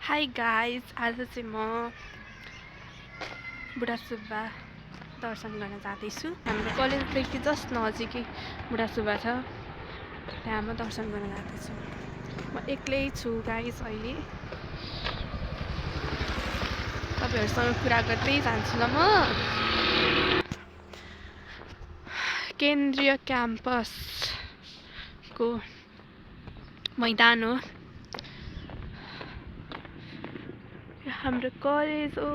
Hi guys, आज चाहिँ म बुढा सुब्बा दर्शन गर्न जाँदैछु। हाम्रो कलेजदेखि जस्ट नजिकै बुढा सुब्बा छ, त्यहाँ म दर्शन गर्न जाँदैछु। म एक्लै छु गाइज अहिले। तपाईहरुसँग कुरा गर्दै जान्छु ल म। केन्द्रीय क्याम्पसको मैदान हो। हाम्रो कलेज हो,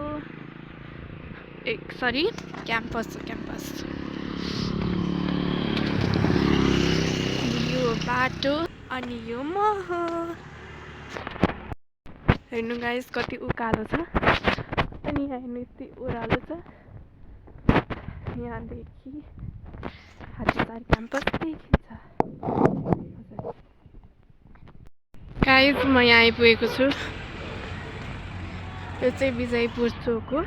सरी क्याम्पस हो, क्याम्पस। यो बाटो अनि यो म हो। हेर्नु गाइस कति उकालो छ अनि यहाँ हेर्नु यति ओह्रालो छ। यहाँदेखि हात्तीबारी क्याम्पस देखिन्छ। गाइस म यहाँ आइपुगेको छु। यो चाहिँ विजयपुर चोक हो।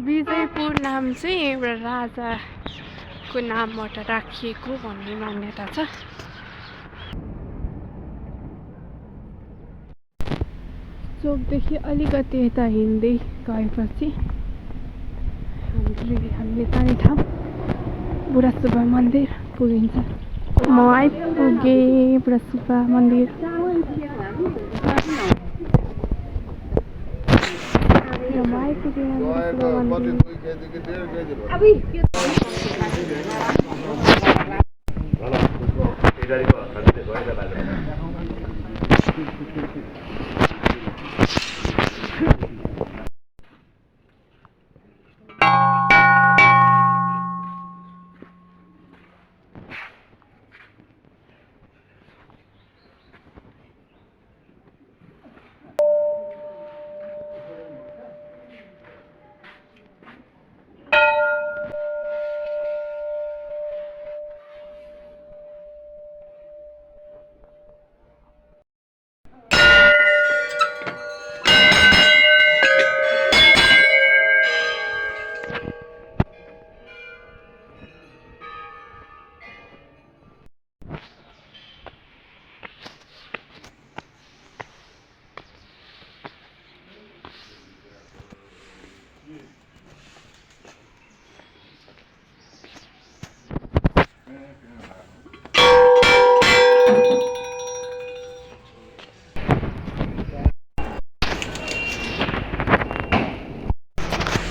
विजयपुर नाम चाहिँ एउटा राजाको नामबाट राखिएको भन्ने मान्यता छ। चोकदेखि अलिकति यता हिँड्दै गएपछि हामीले जाने ठाउँ बुढा सुब्बा मन्दिर पुगिन्छ। म आइपुगेँ बुढा सुब्बा मन्दिर।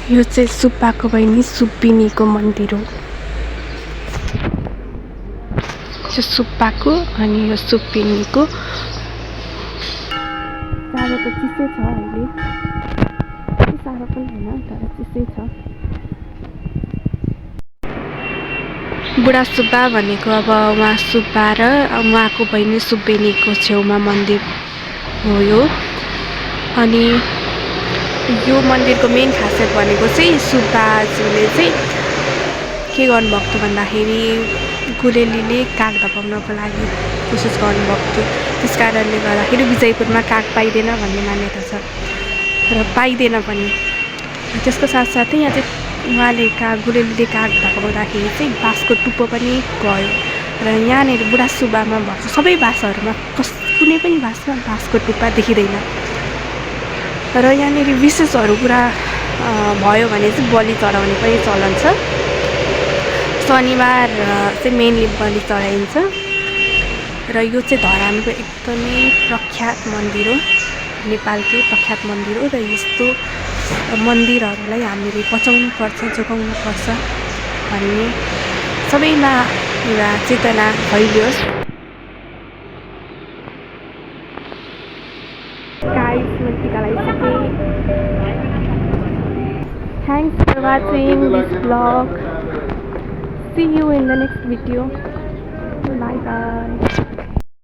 यो चाहिँ सुब्बाको बहिनी सुब्बिनीको मन्दिर हो। यो सुब्बाको अनि यो सुब्बिनीको। साह्रो त चिसै छ अहिले, साह्रो पनि होइन तर चिसै छ। बुढा सुब्बा भनेको अब उहाँ सुब्बा र उहाँको बहिनी सुब्बिनीको छेउमा मन्दिर हो यो। अनि यो मन्दिरको मेन खासियत भनेको चाहिँ सुब्बाजीले चाहिँ के गर्नुभएको थियो भन्दाखेरि गुलेलीले काग धपाउनको लागि कोसिस गर्नुभएको थियो। त्यस कारणले गर्दाखेरि विजयपुरमा काग पाइँदैन भन्ने मान्यता छ र पाइँदैन पनि। त्यसको साथसाथै यहाँ चाहिँ उहाँले गुलेलीले काग धपाउँदाखेरि चाहिँ बाँसको टुप्पो पनि गयो र यहाँनिर बुढा सुब्बामा भएको सबै बाँसहरूमा कुनै पनि बाँसमा बाँसको टुप्पा देखिँदैन। र यहाँनिर विशेषहरू कुरा भयो भने चाहिँ बलि चढाउने पनि चलन छ। शनिबार चाहिँ मेनली बलि चढाइन्छ र यो चाहिँ धरानको एकदमै प्रख्यात मन्दिर हो, नेपालकै प्रख्यात मन्दिर हो। र यस्तो मन्दिरहरूलाई हामीले बचाउनुपर्छ, जोगाउनुपर्छ भन्ने सबैमा एउटा चेतना फैलियोस्। Thanks for watching this vlog. See you in the next video. Bye bye.